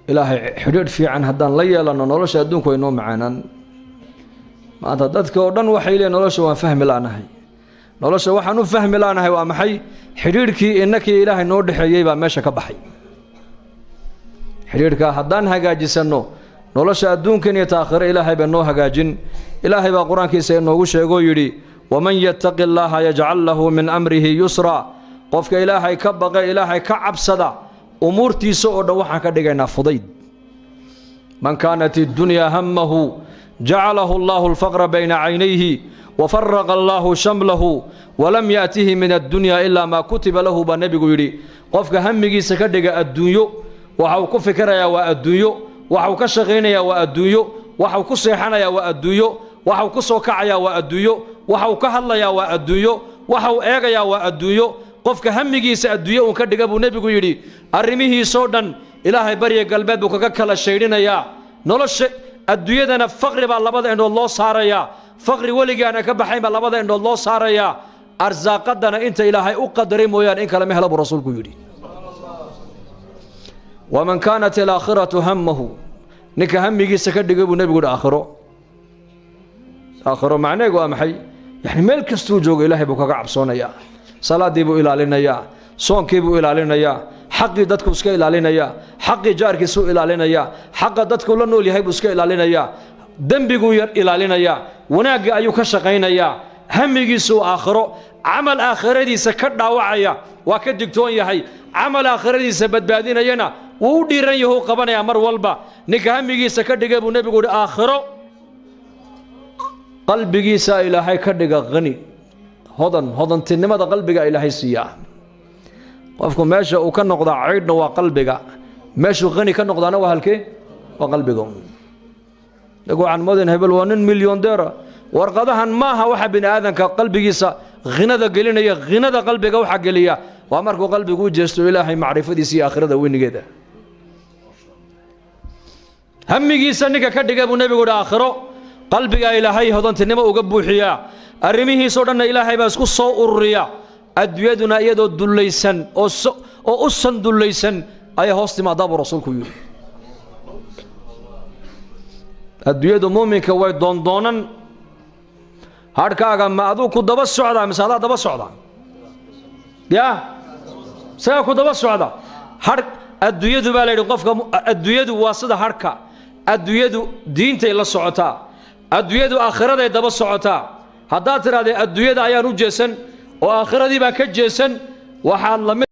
Ilaahay xidhiidh fiican haddaan la yeelanno, nolosha adduunku way noo macaanaan. Maanta dadka oo dhan waxay leeyiin nolosha waan fahmi la'nahay. Nolosha waxaan u fahmi la'nahay waa maxay? Xidhiidhkii innakii Ilaahay noo dhexeeyey baa meesha ka baxay. Xidhiidhkaa haddaan hagaajisanno, nolosha adduunkan iyo taakhiro Ilaahay baa noo hagaajin. Ilaahay baa Qur-aankiisa inoogu sheegoo yidhi: "Waman yattaqi Allaaha yajcal lahu min amrihi yusra." Qofka Ilaahay ka baqa, Ilaahay ka cabsada, umuurtiisa oo dhan waxaan ka dhigaynaa fudayd. Man kaanat iddunyaa hammahu jacalahu Allahu alfaqra bayna caynayhi wafaraqa Allaahu shamlahu walam yaatihi min addunya ilaa maa kutiba lahu, baa Nebigu yidhi. Qofka hamigiisa ka dhiga adduunyo, waxa uu ku fikirayaa waa adduunyo, waxa uu ka shaqaynayaa waa adduunyo, waxa uu ku seexanayaa waa adduunyo, waxa uu ku soo kacayaa waa adduunyo, waxa uu ka hadlayaa waa adduunyo, waxa uu eegayaa waa adduunyo. Qofka hamigiisa adduunyo uun ka dhiga, buu Nebigu yidhi, arrimihiisoo dhan Ilaahay barya galbeed buu kaga kala shaydhinayaa. Nolosha adduunyadana faqri baa labada indhood loo saarayaa, faqri weligaana ka baxayn baa labada indhood loo saarayaa. Arsaaqadana inta Ilaahay u qadaray mooyaane in kale ma hela, buu Rasuulku yidhi. Waman kaanat alaakhiratu hammahu, ninka hamigiisa ka dhigay, buu Nebigu yidhi, aakhiro. Aakhiro macneegu waa maxay? Yani meel kastuu joogo Ilaahay buu kaga cabsoonayaa, salaaddii buu ilaalinayaa, soonkii buu ilaalinayaa, xaqii dadku iska ilaalinayaa, xaqii jaarkiisuu ilaalinayaa, xaqa dadku la nool yahay buu iska ilaalinayaa, dembiguu yar ilaalinayaa, wanaaggii ayuu ka shaqaynayaa. Hamigiisuu aakhiro, camal aakhiradiisa ka dhaawacaya waa ka digtoon yahay, camal aakhiradiisa badbaadinayana wuu u dhiiran yahu qabanayaa mar walba. Ninka hamigiisa ka dhigay, buu Nebigu yidhi, aakhiro, qalbigiisaa Ilaahay ka dhiga qani, hodan. Hodantinimada qalbiga Ilaahay siiyaa. Qofku meesha uu ka noqdaa caydhna waa qalbiga, meeshuu qani ka noqdaana waa halkee? Waa qalbiga. Inagu waxaan moodayn hebel waa nin milyoondeera. Warqadahan maaha waxa bini aadanka qalbigiisa ghinada gelinaya. Ghinada qalbiga waxaa geliya waa markuu qalbigu u jeesto Ilaahay macrifadiisa iyo aakhirada weynigeeda. Hamigiisa ninka ka dhiga, buu Nebigu yidhi, aakhiro, qalbigaa Ilaahay hodantinimo uga buuxiyaa, arrimihiisoo dhanna Ilaahay baa isku soo ururiya. Adduunyaduna iyadoo dullaysan oo u san dullaysan ayay hoos timaadaa, buu Rasuulku yidhi. Adduunyadu muuminka way doondoonan. Hadhkaaga ma aduu ku daba socdaa mise adaa daba socda? Yaa isagaa ku daba socda hadh. Adduunyadu baa la yidhi qofka, adduunyadu waa sida hadhka. Adduunyadu diintay la socotaa, adduunyadu aakhiraday daba socotaa. Haddaad tidhahdee adduunyada ayaan u jeesan oo aakhiradii baan ka jeesan, waxaad la mid